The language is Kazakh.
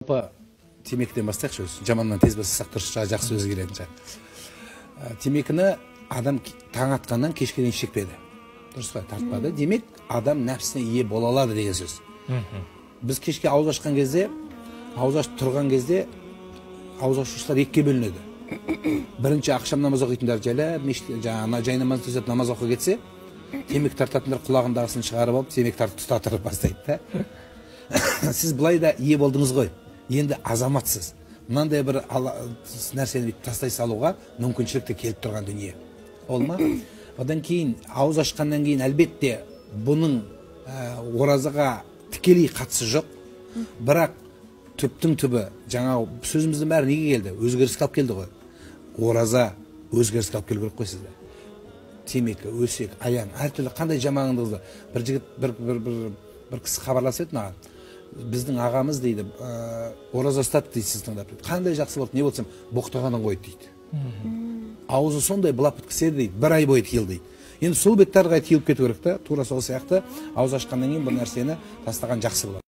Жалпы темекіден бастайықшы, өзі жаманнан тез бастасақ дұрыс шығар, жақсы сөз келетін шығар. Темекіні адам таң атқаннан кешке дейін шекпеді, дұрыс қой, тартпады. Демек, адам нәпсісіне ие бола алады деген сөз. Біз кешке ауыз ашқан кезде, ауыз ашып тұрған кезде ауыз ашушылар екіге бөлінеді. Бірінші, ақшам намаз оқитындар жайлап мешіт жаңағы жай намаз төсеп намаз оқи кетсе, темекі тартатындар құлағындағысын шығарып алып, темекі тартып тұтатырып бастайды да. Сіз былай да ие болдыңыз ғой, енді азаматсыз. Мынандай бір нәрсені бүйтіп тастай салуға мүмкіншілік те келіп тұрған дүние ол ма? Одан кейін ауыз ашқаннан кейін, әлбетте, бұның оразаға тікелей қатысы жоқ, бірақ түптің түбі жаңағы сөзіміздің бәрі неге келді? Өзгеріске алып келді ғой. Ораза өзгеріске алып келу керек қой сізді. Темекі, өсек, аяң, әртүрлі қандай жамандығыңызды. Бір жігіт, бір кісі хабарласып еді маған. Біздің ағамыз дейді, ораза ұстады дейді, сіз тыңдап дейді. Қандай жақсы болды, не болсам, боқтағанын қойды дейді. Аузы сондай былап біткіседі дейді, бір ай бойы тыйылды дейді. Енді сол бетті ары қарай тыйылып кету керек та, тура сол сияқты ауыз ашқаннан кейін бұл нәрсені тастаған жақсы болады.